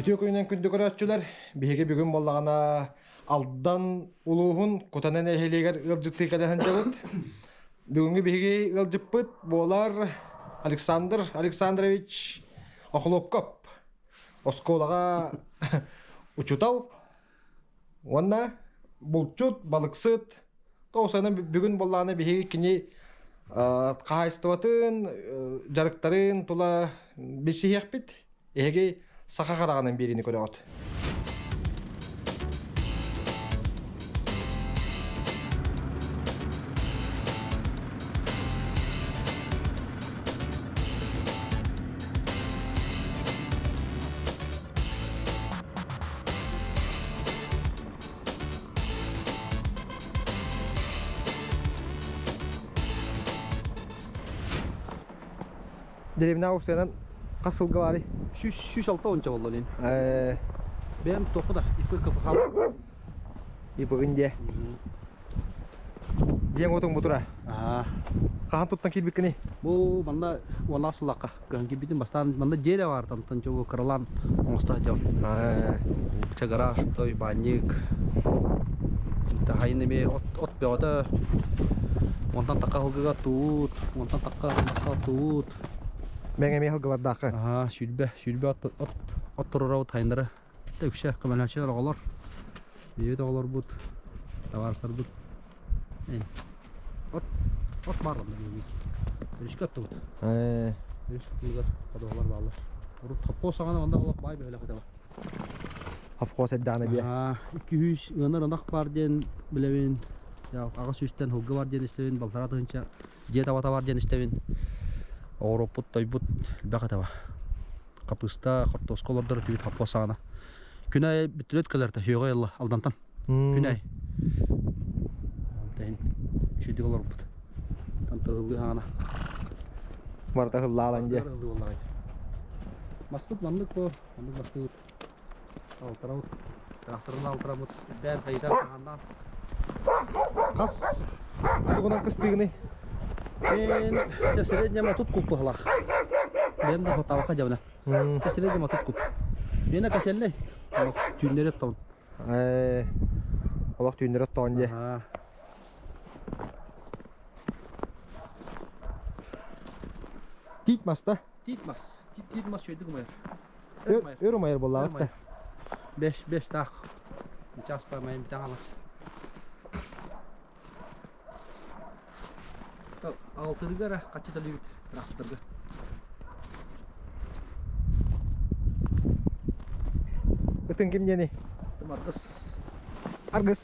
Үтүө күнүнэн күндү көрөөччүлэр, биһиги бүгүн буоллаҕына Алдан улууһун Кутана нэһилиэгэр ыалдьыттыы кэлэ сылдьабыт. Бүгүҥҥү биһиги ыалдьыппыт буолар Александр Александрович Охлопков. Оскуолаҕа учуутал уонна булчут, балыксыт. Тоҕусанан бүгүн буоллаҕына биһиги кини хаһаайыстыбатын, дьарыктарын тула билсиһиэхпит. Эһиги саха хараҕынан биэриини көрөҕүт. Дэриэбинэ аукциянан хас сылга баарый? 106 онча болло лин. Бэйэм туохха да ИП КФХ. ИП-гын диэ. Дьиэҥ уотуҥ бу тура. Хаһан туттан киирбиккиний? Бу манна уоннаах сыллаахха кыһан киирбитим бастаан манна дьиэ эрэ баар тантан чугу кыралаан оҥосто сылдьабын. Ча гараж, той, баанньык. Таһайын эмиэ от, от бөҕөтө. Онтон такка сылгыга туут, онтон такка такка туут. Мэҥ эмиэ сылгылардаахха. Аһаа, сүүрбэ, сүүрбэ от, от, от туруорабыт хайыннары. Үксэ көмөлөһөөччүлэр оҕолор, биэбит оҕолорбут, табаарыстарбыт от от баар онно биһиги. Өрүскэ оттубут. Өрүс кытылыгар ходуһалар бааллар. Урут хоппуос саҕана онно олох баай бөһүөлэк этэ. Хопхуос эрдэҕинэ биэ. 200 ыанар ынах баар диэн билэбин. Аҕыс сүүстэн сылгы бар диэн истэбин, балтараа тыһыынча дьиэ табата бар диэн истэбин. Оҕуруоппут тойбут элбэх этэ хапыста, хортуоска олордор этибит хаппуос саҕана. Күн аайы бүтүлөт кэлэр та сүөҕэ ылла Алдантан. Күн аайы. Онтон үчүгүйдүк олорбут. Тантырыллыы хаана. Барыта ыллаалан дьэ. Маспыт маннык бу, маннык мастыыбыт. Алтарабыт. Тракторын алтарабыт. Дээн хайытан хааннаан. Хас тугунан кыстыыгыный? Мен среднем отут куб быһылаах. Бэйэм да хотаабакка дьабына. Среднем отут куб. Миэнэ косельный. Олох түүннэри оттоон. Олох түүннэри оттоон дьэ. Тиит маста. Тиит мас. Тиит мас үөдүк умайар. Өр умайар буоллаҕыт да. Беш, беш таах. Час па майын бүтэн хаалар. Алтырга эрэ хаччы төлүүбүт тракторга. Ытын ким диэний? Ытым Аргыс. Аргыс.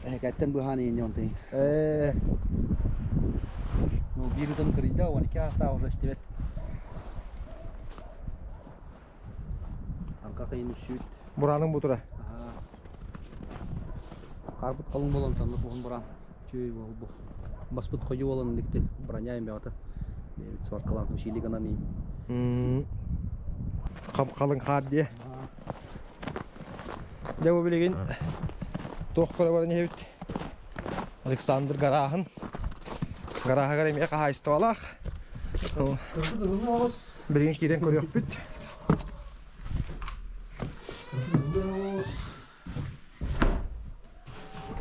Эһэкэттэн быһаан иинньэ онтон. Ээ. Ну, биир ытын кырыйда, 12 аастаах уже истибэт. Арга кыйын үссүүт. Бураның бу тура. Хаарбыт халыҥ буолан таннык уһун бураан. Чүүй буолбу. Баспыт хойуу буолан икти броня бөҕөтө. Бэйэбит сваркалаан усилие гынан иин. Халыҥ хаар диэ. Дьэ бу билигин туох көрө баран иһэбит. Александр гарааһын. Гарааһыгар эмиэ хаһаайыстыбалаах. Билигин киирэн көрүөхпүт.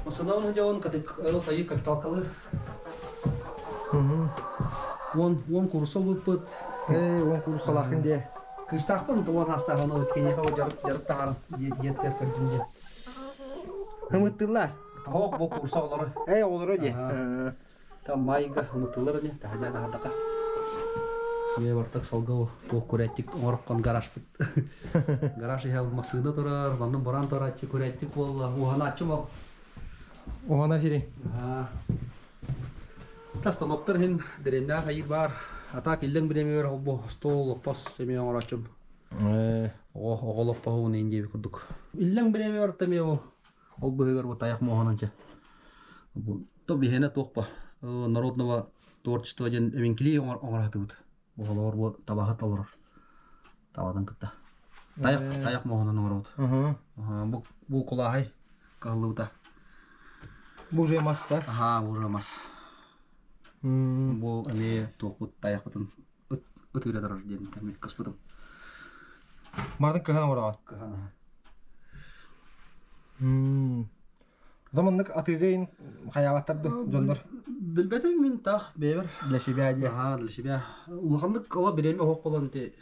Масынаун дьон хайы капиталкалы. Уон уон курса ылбыппыт. Ээ, уон курсалаахын диэ. Кыыстаахпын уон аастаах ону киниэхэ дьарык дьарык таһааран диэттэр көрдүм диэн. Ымыттыллар. Оһох бу курса оҕолоро. Ээ, оҕолоро диэ. Там майга ымытыллар ини, таһдьа таһардака. Мне бартак салгау туох курятник оҥороккон гаражпыт. Гараж иһэ массыына турар, манна буран турааччы курятник буолла, уһанааччы ол. Уһана сири. Тастаноптар иһин дэриэннээх айыы баар. Атаак иллэҥ бириэмэбэр холбу остуол, лоппос эмиэ оҥорооччум. Оҕо оҕо лоппоһуун иин диэби курдук. Иллэҥ бириэмэбэр эмиэ ол быһыгар бу тайах муоһунан чэ. Бу то биһиэнэ туох ба народного творчества диэн эбиҥкилии оҥоро сатыыбыт. Оҕолор бу табаһыт олорор. Табатын кытта. Тайах тайах муоһунан оҥоробут. Бу бу кулааһай кыһыллыбыта. Бу уже мас да? Аха, бу уже мас. Бу эмиэ туохпут тайахпытын ыт ыт үрэ турар диэн кыспытым. Мартын кыһан оҥороҕун? Кыһан. Оттон маннык атыыга иһин хайаабаттар ду дьоннор? Билбэтим мин таах бэйэбэр. Для себя диye. Аhaa, для себя. Улаханнык ола бириэмэ оһох болон ити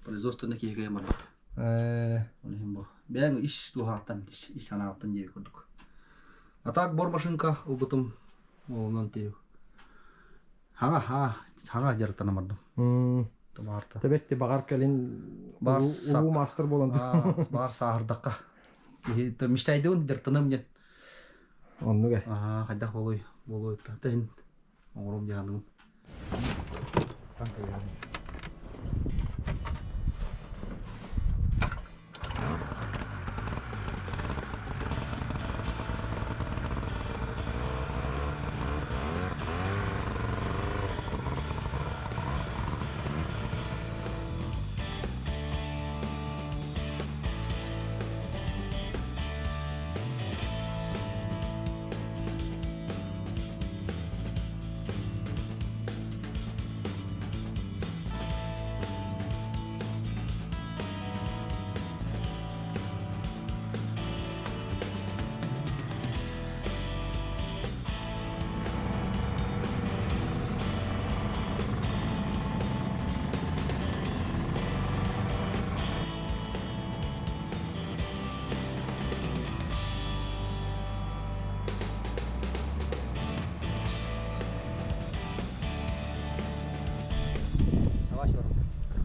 производственно киһи барбат. Ол иһин бу. Бэйэҥ ис туһааттан, ис санааттан диэби курдук. А так бор машинка ылбытым олунан тиэв. Хаҥа ха, хаҥа дьарыктана бардым. Тумаарта. Тэбэтти баҕар кэлин Бар улуу мастер болон. Бар сааһырдахха. Киһи мечтайдыбын дьарыктаным диэн. Оннук э. Аа, хайдах болуй, болуй тахтын оҥорум дьаһаныгым.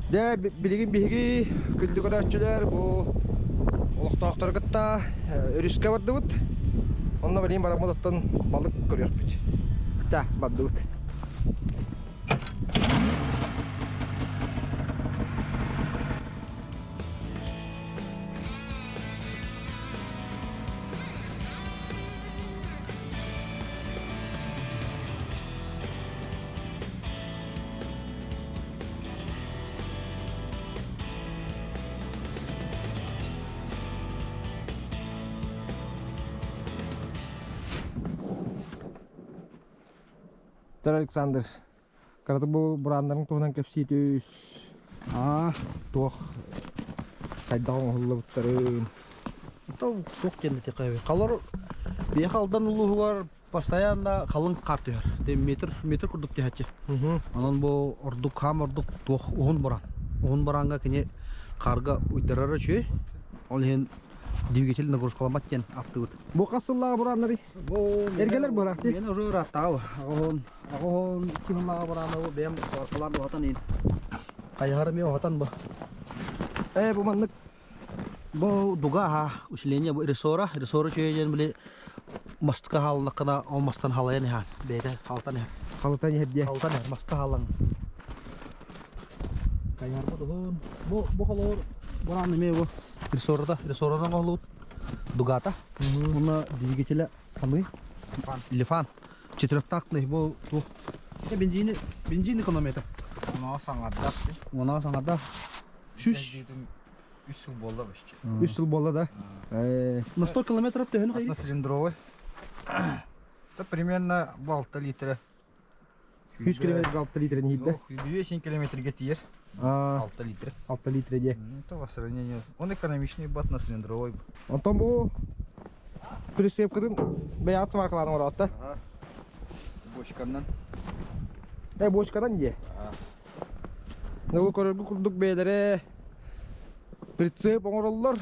Дьэ, билигин биһиги күндү көрөөччүлэр бу олохтоохтору кытта өрүскэ бардыбыт. Онно билигин бараммыт оттон балык көрүөхпүт. Ча, бардыбыт. Тер Александр, кыраты бу бурааннарын туһунан кэпсии түс. Аа, Туох хайдах оҥоһуллубуттарын. Туох диэн этиэххэ Халар биһиэхэ Алдан улууһугар постоянно халыҥ хаар түһэр. Метр, метр курдук түһээччи. Онон бу ордук хаам ордук туох уһун буран. Уһун буранга кини хаарга уйдарара үчүгэй. Ол иһин двигатель нагрузкаламат диэн аттыбыт. Бу хас сыллааҕы бурааннарый? Бу Эргэлэр буолар дии. Мен уже ырааттаҕа. Аҕаһын аҕаһын икки сыллааҕы бурааны бэйэм салаан уһатан иин. Хайыһар эмиэ уһатан бу. Ээ бу маннык Бу дуга аһа усиление бу рессора, рессора үчүгэй диэн били мастка хааллаххына ол мастан халайан иһэн бэйэтэ халтан иһэр. Халытан иһэр диэ. Халтан иһэр, маска хааллаҥ. Хайыһарбыт уһун. Бу бу холоор бураан эмиэ бу рессората, рессоранан оҥоһуллубут дугата. Уонна двигателэ ханыы? Лифан. Четырехтактный бу туох бензини бензин экономията. Оноҕо саҥардар. Оноҕо саҥардар. Сүүс Үс сыл буолла почти. Үс сыл буолла да? На 100 километров төһөнү хайый? Одноцилиндровый. Это примерно бу 6 литра. 100 километр 6 литр иһирдэ. 5 километрге тиер. 6 литр. 6 литр диye. Это по сравнению. Он экономичный бат на цилиндровый. Онтон бу прицепкатын бэйэҕит сваркалаан оҥороот да? Бочканан. Э, бочканан дии. Бу көрөргө курдук бэйэлэрэ прицеп оҥороллор.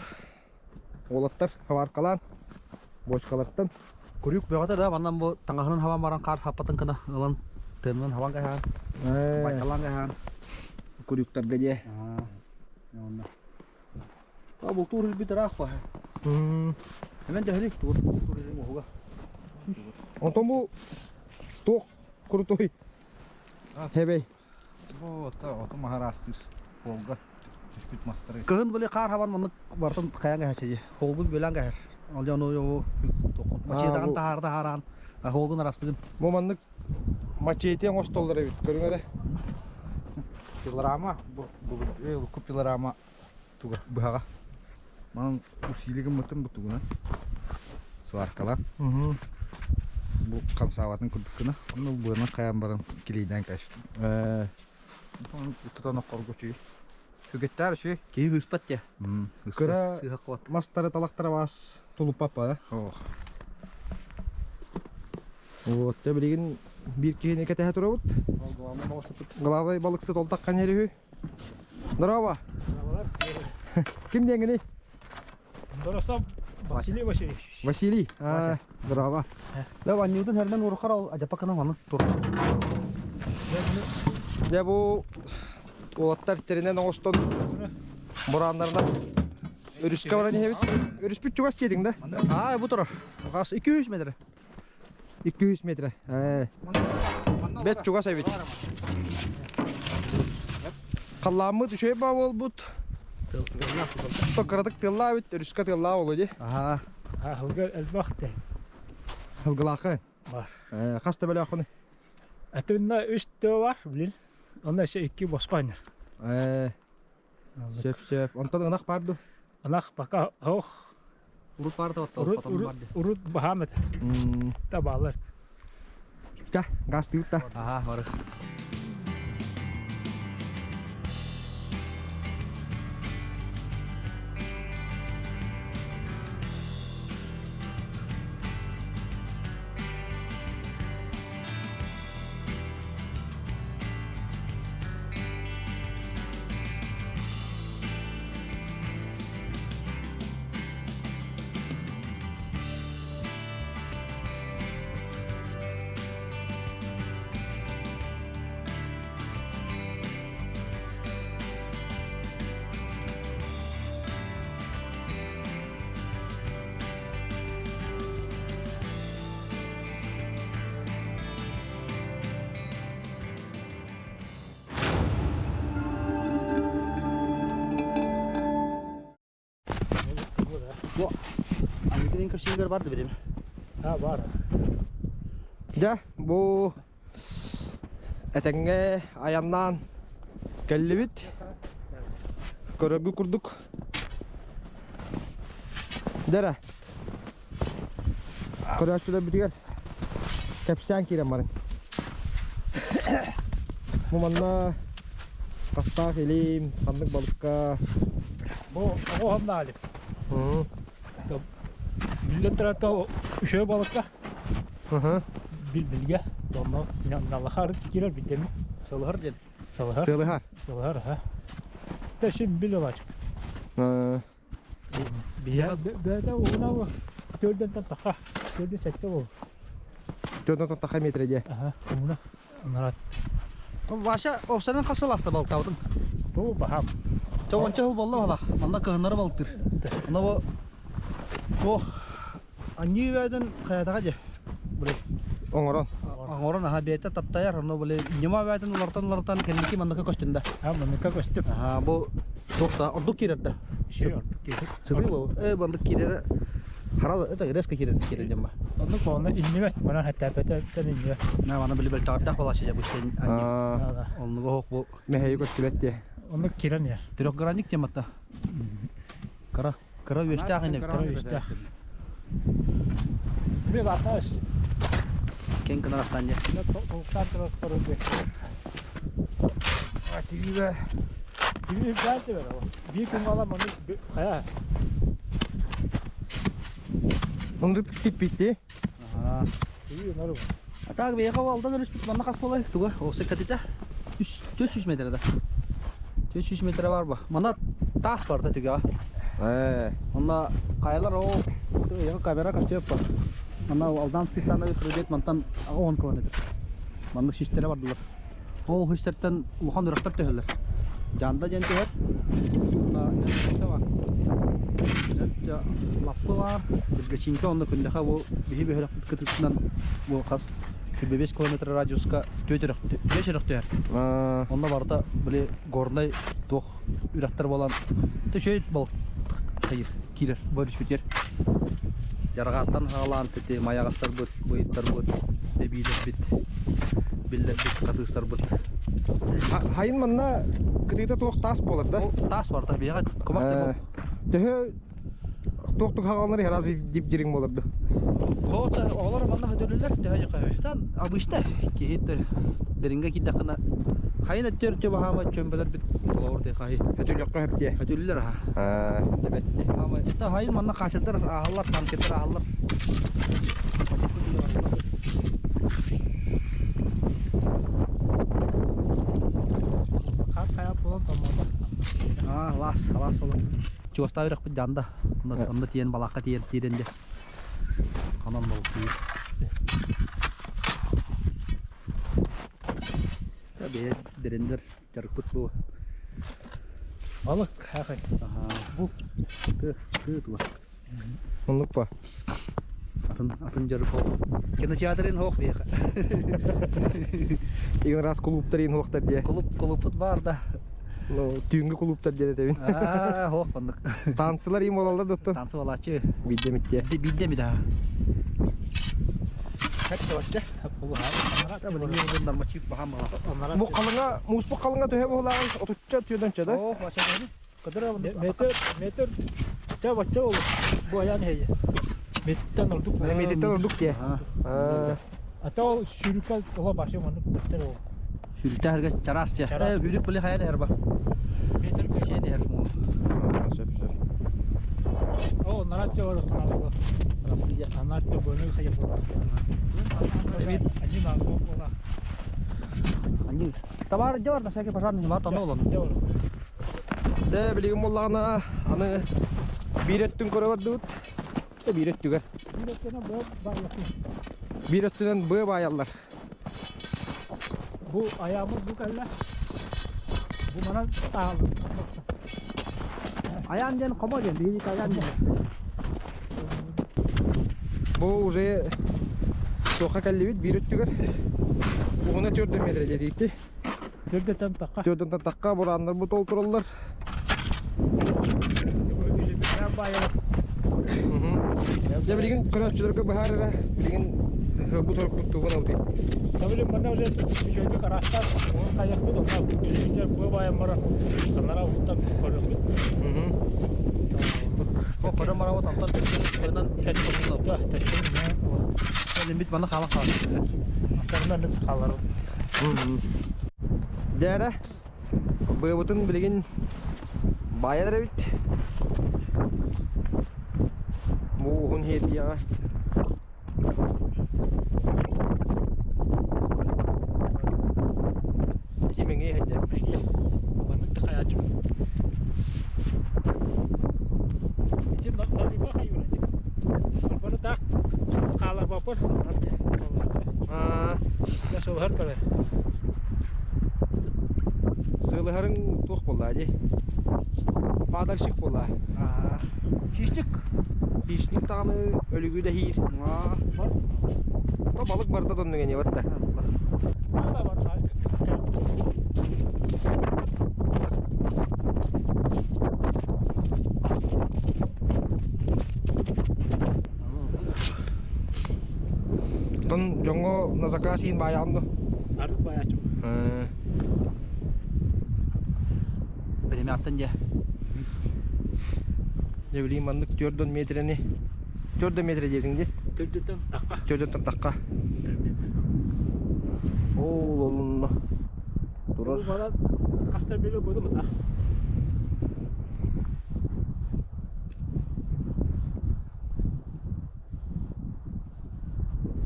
Уолаттар хабаркалаан бочкалартан. Күрүк бөҕөтө да манан бу таҥаһынан хабан баран хаар хаппатын гына ылан тыынынан хабан каһаан, байталаан каһаан. Күрүктарга дии. Онно. Бултуур үрбүт ыраах баһа. Hemen төһөлүй тугу бултуур үрүҥ уһуга. Онтон бу туох крутой хэбэй. Бу ото маһараастыыр полга түспүт мастары. Кыһын били хаар хабан маннык бартын хайан кэһэчэйи. Холгун бөлөн кэһэр. Ол дьону йоо мачетаҕын таһаарда хараан холгун арастыгын. Бу маннык мачете оҥостоллор эбит көрүҥ эрэ. Пилорама бу бу пилорама туга быһаҕа. Манан усилие гыммытым бу тугунан сваркалаан. Бу хамсаабатын курдук гына. Онно быанан хайан баран килийдээн кэбиспитим. Тутан оккорго үчүгэй. Үгэттээр үчүгэй. Киһи ыспат дьэ. Кыра Сыыһа куот. мастары талахтара бас тулуппаппа да. Ох. Вот, дьэ билигин биир киһини кэтэһэ турабыт. Главный балыксыт ол таххан үһү. Здорово! Ким диэҥҥиний? Доросов Василий Васильевич. Василий. А, здорово. Да, анньыытын хэринэн урухар ол адьапа кына маны тур. Дьэ бу уолаттар тэринэн оҥостон бурааннарынан өрүскэ баран иһэбит. Өрүспүт чугас диэтиҥ да? Аа, бу турар. Хас 200 метр. 200 метр. Ээ. Бэт чугас эбит. Халлааммыт үчүгэй баа буолбут. Кыратык тыаллаа эбит, өрүскэ тыаллаа буолуо дии. Аха. Аһылга элбэх те. Ылгылаахы. Бар. Ээ, хас төбөлөөххүнүй? Атынна үс төө бар, билин. Онно өссө икки босхо аннар. Ээ, сөп сөп. Онтон ынах бар дуу? Ынах пока ох. Урут баар Урут урут урут баһаам этэ. Табаалар. Ча, газ тыыт да. Аха, бары. Бу Англин көсүгэр бар да билим. Ha бар. Дьэ, бу этэҥҥэ айаннаан кэллибит. Көрөргүт курдук. Дьэ Көрөөччүлэрбитигэр кэпсээн киирэн барыҥ. Бу манна хастаах илим, ханнык балыкка. Бу оҕо ханнаали. Биллэн турар үчүгэй балыкка. Бил-билгэ. Онно наллахар киирэр битэми. Сылыһар диэн. Сылыһар. Сылыһар. Сылыһар, аха. Та шин бил алачык. Бэйэтэ уһуна төрдөн таха. Төрдөн сэттэ бол. Төрдөн таха метре дии. Аха, уһуна. Нарат. Ваша овсанан хас сыл аста балтаабытын? Бу баһам. Чоҕонча сыл буолла бала. Манна кыһыннары балтыр. Оно бу туох анньыы бэйэтин хайатаҕа дьэ. Били Оҥорон. Оҥорон аха бэйэтэ таптайар, ону били ньыма бэйэтин улартан улартан кэнники манныка көстүн да. А манныка көстүп. Аха бу туох да ордук киирэр да. Şey ордук киирэр. Сыбый бу. Э маннык киирэрэ харал это резко киирэр киирэр диэн ба. Оннук онно иннибэт, манан хаттаапата иннибэт. На мана били бэлтаҕардаах буолааччы дьэ бу истэн оннуга оһох бу Мэһэйи көстүбэт диye. Оннук киирэн иһэр. Трехгранник темата. Кыра кыра үөстээх ини. Кыра үөстээх. Бил аташ. Кең кынар астан дьэ. Толуктаан турар тору. Тиби Тиби бәлте бер. Бир күн ала маны хая. Онду типпитти. Тиби нары. А так бэйэҕэ алдан өрүспүт манна хас буолай туга ол сыккатыта 400 метр да. 400 метр бар ба. Мана таас бар да түгэҕэ. Ээ. Онно хайалар ол яга камера көстүөп бар. Манна Алдан Степанович хребет мантан 10 километр. Маннык систерэ бардылар. Ол хистертен улахан үрэхтэр төһөлөр. Жанда диэн түһэр. Онно бар. Лаппы бар. Билгэчинка онно күндэхэ бу биһи бөһөлөкпүт кытытынан бу хас 5 километр радиуска түөт үрэх түһэр. Онно барыта били горнай туох үрэхтэр буолан төшөйт бол хайыр киирэр бу өрүспүтүгэр. Дьарҕааттан хаалаан ити майаҕастарбыт, быйыттарбыт, тэбиилэрбит, биллэрбит, хатыыстарбыт. Хайын манна кытыыта туох таас буолар да? Таас барыта биһиэхэ кумах да Төһө туох туох хааланар раз дип дириҥ буолар да? Оҕолор оҕолор манна хөдөлүллэр төһө дьэ Тан обычно киһи дириҥгэ киирдэххинэ Хайын өттөр чөбаһаама чөмбөлөр бит холобур те хай. Өтүлүөххэ хөп дии. Өтүллэр аха. Аа, дебетти. Ама та хайын манна хаачадар аһаллар, танкетар аһаллар. Хар хайа буолан томмото. Аа, лас, лас болон. Чугастаа үрэхпит жанда. Онно онно тиэн балаакка тиэн тиэрэн дьэ. Ханан болтуйу. Бэйэ дэрендер дьарыкпыт бу. Балык хахай. Бу кы кы туа. Оннук па. Атын атын дьарык хоох. Кинотеатрын хоох диэхэ. Игин раз кулууптар иин хуохтар диэ. Клуб клубпут бар да. Ну, түүҥҥү кулууптар диэн этэбин. Аа, хоох оннук. Танцылар иин буолаллар доттон. Танцы балааччы. Биирдэ миттиэ. Биирдэ ми да. Бу халыҥа, мууспут халыҥа төһө буолааҕын отучча түөдөнчө да? Метр, метр, ча бачча ол. Бу аян хейе. Метртен ордук. Метртен ордук дии. Ата ол сүүрүккэ ола башы маннык бэттэр ол. Сүүрүктээх эргэ чараас дьэ. Чараас. Сүүрүк били хайа да эрба. Метр Сиэн иһэр муу. Сөп сөп. О, нарат жа бар каналга. Анат жа бөнү хайа була. Они на була. Они табар дьэ бар на всякий пожарный бар тону олон. Жа бар. Дэ билигин буоллаҕына аны биир өттүн көрө бардыбыт. Биир өттүгэр. Биир өттүнэн быа баайаллар. Биир өттүнэн быа баайаллар. Бу айааммыт бу кэллэ. Бу манан тааллар. Айаан диэн хомо диэн, биһиги айаан диэн. Бу уже туохха кэллибит биир өттүгэр. Уһуна төрдө метр диэтикти. Төрдөтөн тахха. Төрдөн тахха бурааннар бу толтураллар. Дьэ билигин көрөөччүлэргэ быһаар эрэ билигин бу сорукпут тугун аутый. Табылым манна уже үчүгэйдик араастаан уон хайахпыт онно илиитэ быа баайан баран анараа уһуттан көрүөхпүт. Көрөн барабыт онтон тойонон Лимит манна хаалан хаалар. Аттарынан хаалар. Дьэ эрэ Быабытын билигин баайан эрэбит. Бу уһун иһиэтиэҕэ. Ити мэҥиэ иһэллэр. Мэҥиэ. Маннык да хайааччым. Ити набиба хайыыра дии. Бары таах хааларбаппар. Аа, Сылыһар кэлэр. Сылыһарыҥ туох буолла дии? Падальщик буолла. Хищник. Хищник даҕаны өлүгү да иһиир. То балык барда тоннуга не барда. Тон дьоҥҥо на заказ иин баайаҕын дуо? Арыт баайааччым. Биримяттан дьэ. Дьэ билигин маннык 4 метрэни 4 метрэ диэтиҥ дии? Төрдүттэн тахха. Төрдүттэн тахха. Ол онно турар. Балан хаста биле буду мытах.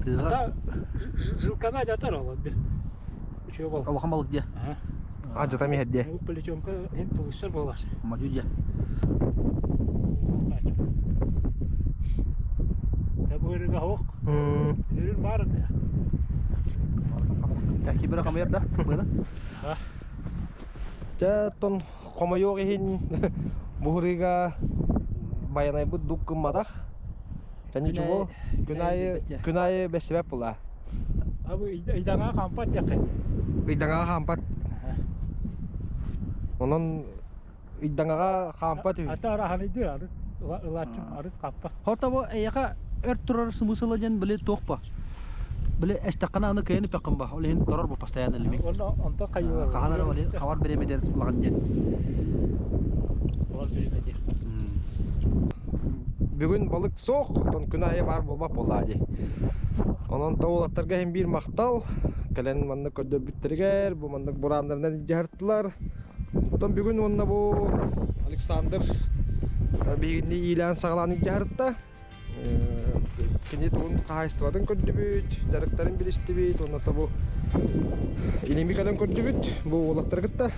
Тыаҕа Жилкана жатар ол бир. Үчүгэй бол. улахан балык дьэ. А жатам иһэр дии. Плечомка ин тулуссар буолар. Модьу дьэ. Табырыга хоқ. Дүрүн бар да. Кибера хамыйар да. Быны. Дьэ тон хомойуох иһин буһурыыга байанайбыт дук гымматах. Чаничуго күн аайы күн аайы бэссибэт була. Абы ыйдаҥаҕа хаампат диэххэ. Ыйдаҥаҕа хаампат. Онон ыйдаҥаҕа хаампат үһү. Ата араһаныйдыр арыт ылааччым арыт хаппат. Хото бу эйиэхэ өр турар смысла диэн били туох ба? Били эстэххинэ аны кыайан үпэххин ба? Ол иһин турар бу постоянно лимит. Онно онто хайыылар. Хаһан эрэ ол хабар бириэмэтигэр улахан диэн. Хабар бириэмэтигэр. Бүгүн балык суох, оттон күн аайы баар буолбат буоллаа дии. Онон то уолаттарга иһин биир махтал. Кэлэн маннык көрдөрбүттэригэр, бу маннык бурааннарынан илдьэ Оттон бүгүн уонна бу Александр биһигини иилээн-саҕалаан илдьэ сырытта. Кини тугун хаһаайыстыбатын көрдүбүт, дьарыктарын билистибит, уонна бу илими кэлэн көрдүбүт бу уолаттары кытта.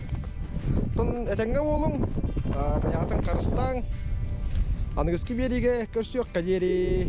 Оттон этэҥҥэ буолуҥ, бэйэҕитин харыстааҥ. Аныгыскы биэриигэ көрсүөххэ диэри.